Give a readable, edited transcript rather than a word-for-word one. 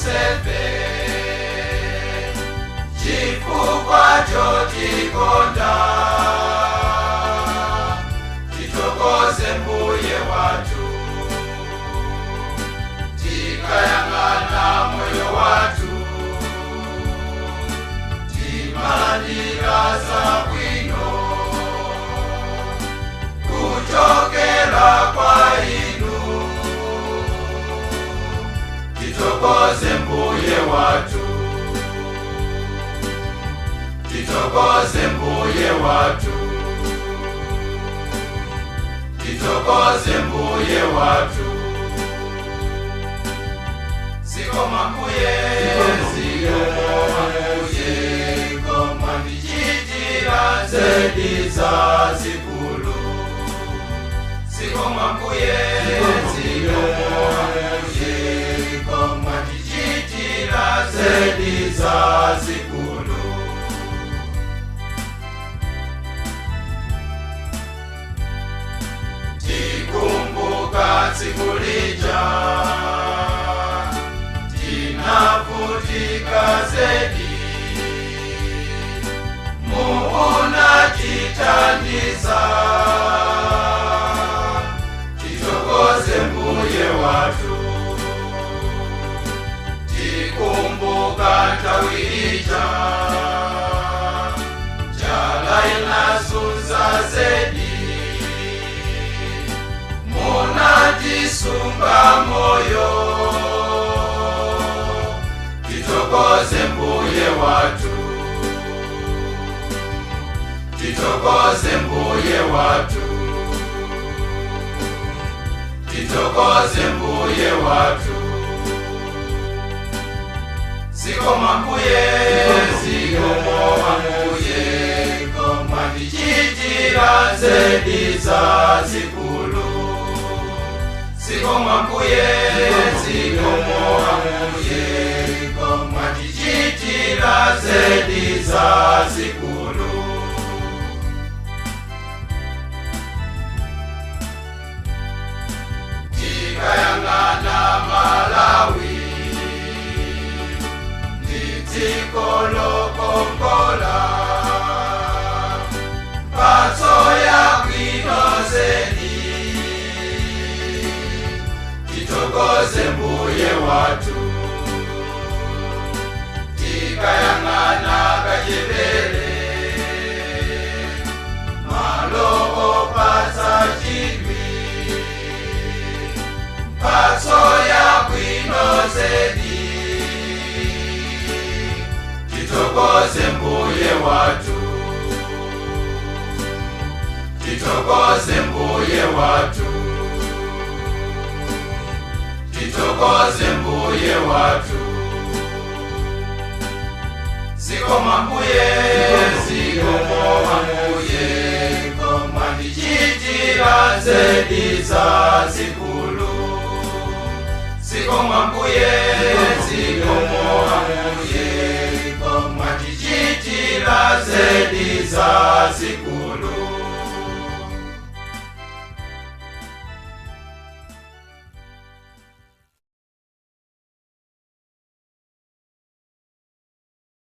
tonsefe chifukwa chotikonda. Titokoze Mbuye watu, tikayang'ana moyo watu, timalandira zabwino kuchokera kwa inu. Titokoze Mbuye watu, titokoze Mbuye watu, titokoze Mbuye watu. Zikomo Mbuye, zikomo Mbuye, mwatichitira zedi zazikulu. Zikomo Mbuye, zikomo Mbuye, mwatichitira zedi zazikulu. Tikumbuka tsiku lija tinavutika zedi, munatithandiza. Titokoze Mbuye watu. Tikumbuka nthawi ija njala inazunza zedi, munatisunga moyo. Titokoze Mbuye watu, titokoze Mbuye watu, titokoze Mbuye watu. Zikomo Mbuye, zikomo Mbuye, mwatichitira zedi zazikulu. Zikomo Mbuye, zikomo Mbuye, mwatichitira zedi zazikulu. Tikayang'ana Malawi ndi dziko lokongola, mphatso yabwino zedi. Titokoze Mbuye watu. Tikayang'ana Kachebere, malo opatsa chidwi, mphatso yabwino zedi. Titokoze Mbuye watu, titokoze Mbuye watu, titokoze Mbuye watu. Zikomo Mbuye, zikomo Mbuye, mwatichitira zedi zazikulu. Zikomo Mbuye,